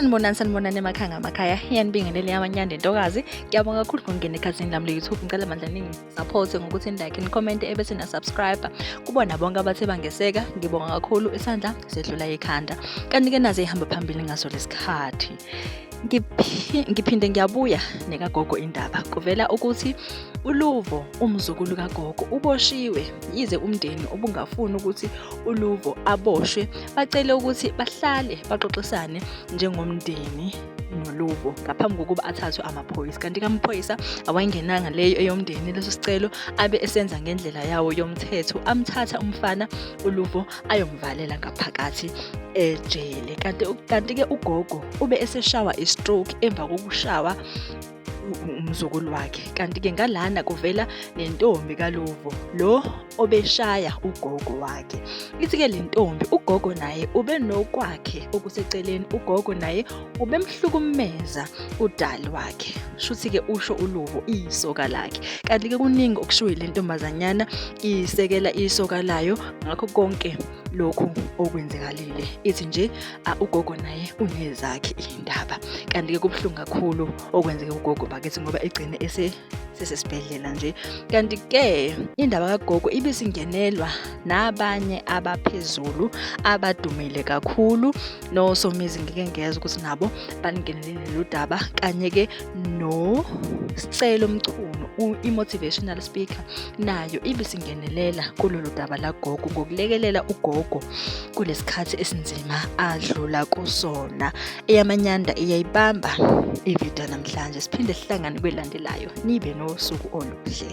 Sanibonani, sanibonani emakhaya ngamakhaya. Iyanibingelela yamanyanda intokazi. Ngiyabonga kakhulu ngokungena ekhasini lami le-YouTube. Ngicela bandla ningi-support ngokuthi ni-like, ni-comment ebese na-subscribe. Kubona bonke abathe bangeseka, ngibonga kakhulu, isandla sedlula ikhanda. Kanti-ke naze ihamba phambili ngaso lesikhathi. Ngiphinde ngiyabuya nekagogo indaba. Kuvela ukuthi uLuvo umzukulu kagogo uboshiwe yize umndeni ubungafuni ukuthi uLuvo aboshwe, bacele ukuthi bahlale baxoxisane njengomndeni noLuvo ngaphambi kokuba athathwe amaphoyisa. Kanti kamaphoyisa awayengenanga leyo eyomndeni leso sicelo, abe esenza ngendlela yawo yomthetho, amthatha umfana uLuvo ayomvalela ngaphakathi ejele. Kanti-ke ugogo ube eseshawa i-stroke emva kokushawa umzukulu wakhe. Kanti-ke ngalana kuvela nentombi kaLuvo lo obeshaya ugogo wakhe. Ithi-ke le ntombi ugogo naye ubenokwakhe okuseceleni, ugogo naye ubemhlukumeza udali wakhe, shuthi-ke usho uLuvo isoka lakhe. Kanti-ke kuningi okushiwo yile ntombazanyana isekela isoka layo ngakho konke lokhu okwenzekalile. Ithi nje ugogo naye unezakhe iy'ndaba. Kanti-ke kubuhlungu kakhulu okwenzeke kugogo bakithi ngoba egcine sesesibhedlela nje. Kanti-ke indaba kagogo ibisingenelwa nabanye abaphezulu abadumile kakhulu nosomizi, ngike ngezwa ukuthi nabo balingenelile lolu daba, kanye-ke noSicelo Mchunu i-motivational speaker nayo ibisingenelela kulolu daba lagogo ngokulekelela ugogo kulesikhathi esinzima adlula kusona. Eyamanyanda iyayibamba ividiyo namhlanje, siphinde sihlangane kwelandelayo. Nibe nosuku oluhle.